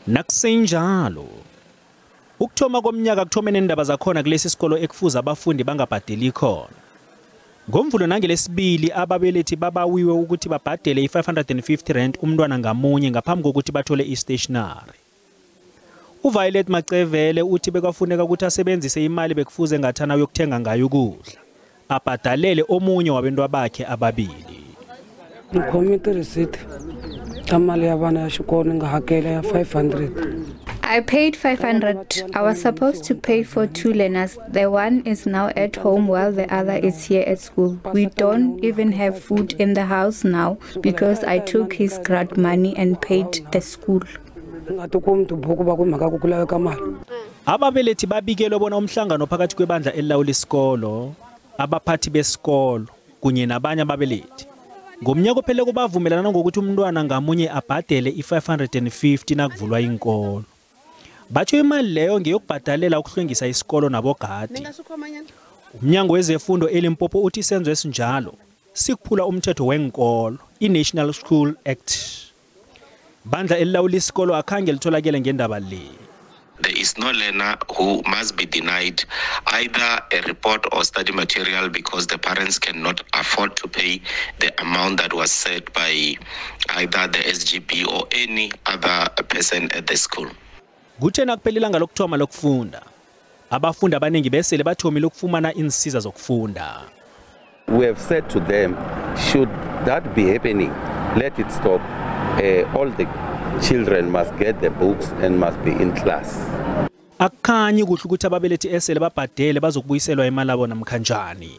Nakusenjalo, ukuthoma komnyaka kuthome nendaba zakhona kulesi sikolo ekufuza abafundi bangabhadeli khona. Ngomvulo nangelesibili ababelethi babawiwe ukuthi babhadele i-550 rand umntwana ngamunye ngaphambi kokuthi bathole i-stationery. UViolet Macevele uthi bekafuneka ukuthi asebenzise imali bekufuze ngathana uyokuthenga ngayo ukudla, abhadalele omunye wabentwa bakhe ababili. Ngikhome ti-receipt ta mali ya vana ya xikolo ni nga hakela ya 500. I paid 500. I was supposed to pay for 2 learners. The one is now at home while the other is here at school. We don't even have food in the house now because I took his grant money and paid the school. Nga tikumi tibuku va ku mhaka ku laveka mali. Ababelethi babikelwe bona umhlangano phakathi kwebandla elilawula isikolo, abaphathi besikolo kunye nabanye ababelethi. Ngomnyaka ophele kubavumelana ngokuthi umntwana ngamunye abhadele i-550 nakuvulwa inkolo. Batho imali leyo ngeyokubhadalela ukuhlwengisa isikolo nabogadi. Umnyango wezefundo eLimpopo uthi isenzo esinjalo sikuphula umthetho wenkolo, i-National School Act. Bandla elilawula isikolo akhange litholakele ngendaba le. There is no learner who must be denied either a report or study material because the parents cannot afford to pay the amount that was set by either the SGB or any other person at the school. Kuthe nakuphela ilanga lokuthoma lokufunda, abafundi abaningi besele bathomile ukufumana insiza zokufunda. We have said to them, should that be happening, let it stop. All the children must get the books and must be in class. Akukhanyi kuhle ukuthi ababelethi esele babhadele bazokubuyiselwa imali yabo namkhanjani.